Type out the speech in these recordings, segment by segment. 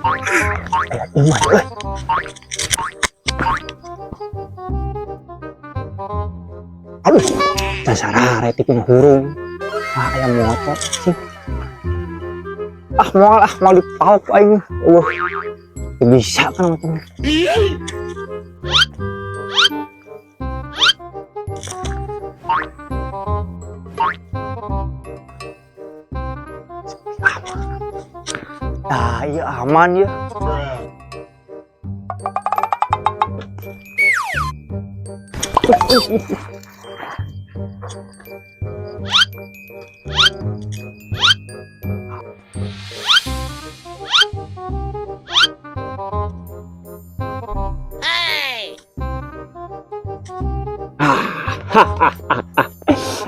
Aya imah euy. Aduh, dasar TV hurung. Ah, aya motor sih. Ah, moal ah, mau dipauk aing. Eueuh. Teu bisa kan motor. Ah, iya aman ya.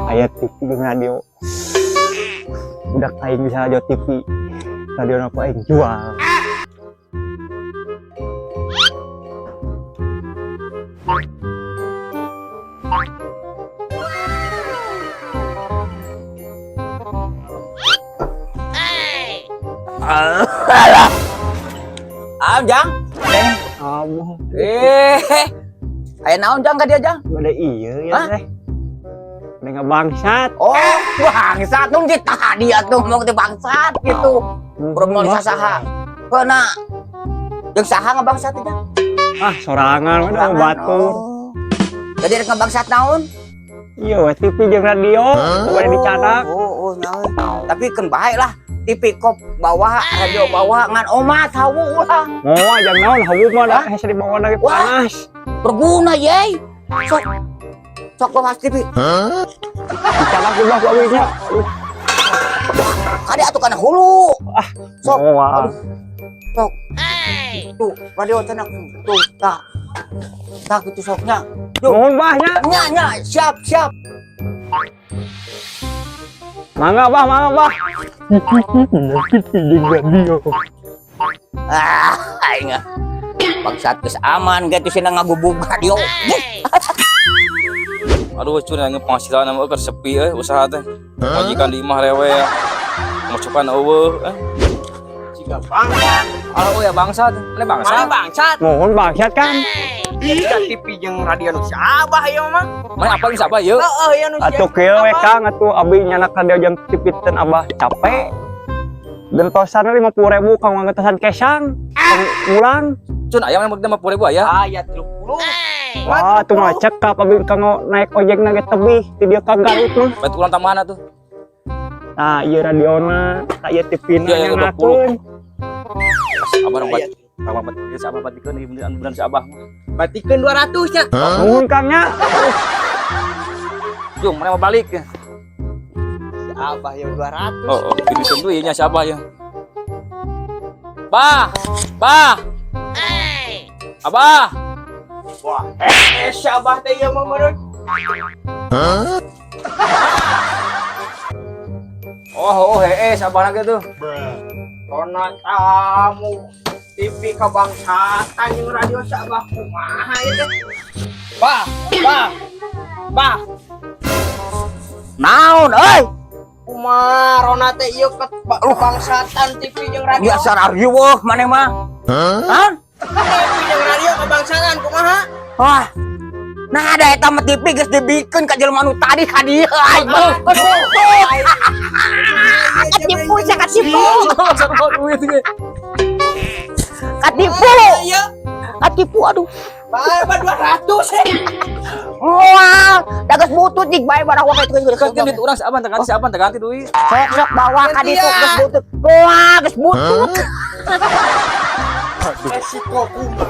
Aya TV jeung radio. Budak aing bisa radio TV. Radio aku aing jual. Ah, Jang. Abah, Eh, aya naon Jang ka dia Jang? ada iya ya Hah? teh. Ada ngebangsat. Oh, bangsat dong di tadi atuh mau teh bangsat gitu. Urang mau saha. Heuna. Jeung saha ngabangsat teh Jang? Ah, sorangan we da batur. Oh. Jadi rek ngabangsat naon? Iya, we TV jeung radio, bade dicanak. Oh, nyaho. Tapi keun bae lah. TV kop bawa, radio bawa, ngan omat hawu lah. Moal jang naon hawu mah da hese dibawa lagi Wah. panas. Berguna yey. Sok. Sok bawa TV. Dicanak di bawah ku nya. Kade atuh kana hulu. Sok. Moal. Sok. Tuh, radio cenah tuh, tah. Tah kitu soknya. Duh. Nuhun bah nya. Nya nya, siap siap. Mangga bah, mangga bah. TV jeung radio. Ah, aing ah. Bangsat geus aman gitu sih ngagubug radio. Aduh, cun yang penghasilan nama keur sepi euy usaha teh. Majikan di imah rewe. Masukan eueuh eh. Siga bangsat. Alah euy ya bangsat. Mana bangsat? Mana bangsat? Mohon bangsat kan. Siga TV jeung radio nu si Abah ieu mah. Mana apa geus apa ieu? Heeh, ieu nu si Atuh kieu we Kang, atuh abi nyanak radio jeung TV teu abah capek. Gentosan 50.000 kang ngetosan kesang. Kang ngulang. Cun aya mah 50.000 aya. Aya 30. Wah, tuh mah cekap abi kanggo naik ojek na ge tebih ti dieu ka Garut mah. Batu ulang tamana tuh. Nah, ieu radiona, tah ieu TV-na Iya, iya, nyanakeun. Abah dong bat. Abah bat si Abah batikeun ieu beneran si Abah mah. Batikeun 200 nya. Nuhun Kang nya. Jung, mana mau balik ya? Si Abah ieu 200. Oh, oh, ini tentu ieu nya si Abah ya. Bah, bah. Abah. Wah, si Abah teh ieu mah meureun. Oh, oh, heeh, si Abah lagi tuh. Rona tamu TV kebangsaan jeung radio si Abah kumaha ieu teh. Bah, bah. Bah, Naon euy? kumaha Rona teh ieu kebangsaan TV jeung radio. Biasa riweuh maneh mah. Hah? TV jeung radio kebangsaan kumaha? Wah. Nah, ada eta mah TV geus dibikeun ka jelema nu tadi ka dieu aing mah. Katipu sia katipu. Sarua duit ge. Katipu. Iya, Katipu aduh. bae mah 200 eh. Moal, da geus butut jig bae barang wae geus Kan duit urang si Abah teu ganti si Abah teu ganti duit. Sok sok bawa ka ditu geus butut. Wah, geus butut. Resiko kumaha?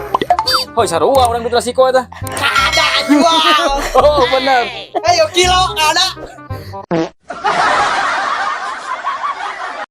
Hoi sarua urang duit resiko eta. Ada jual. Oh, bener. Ayo kilo ada.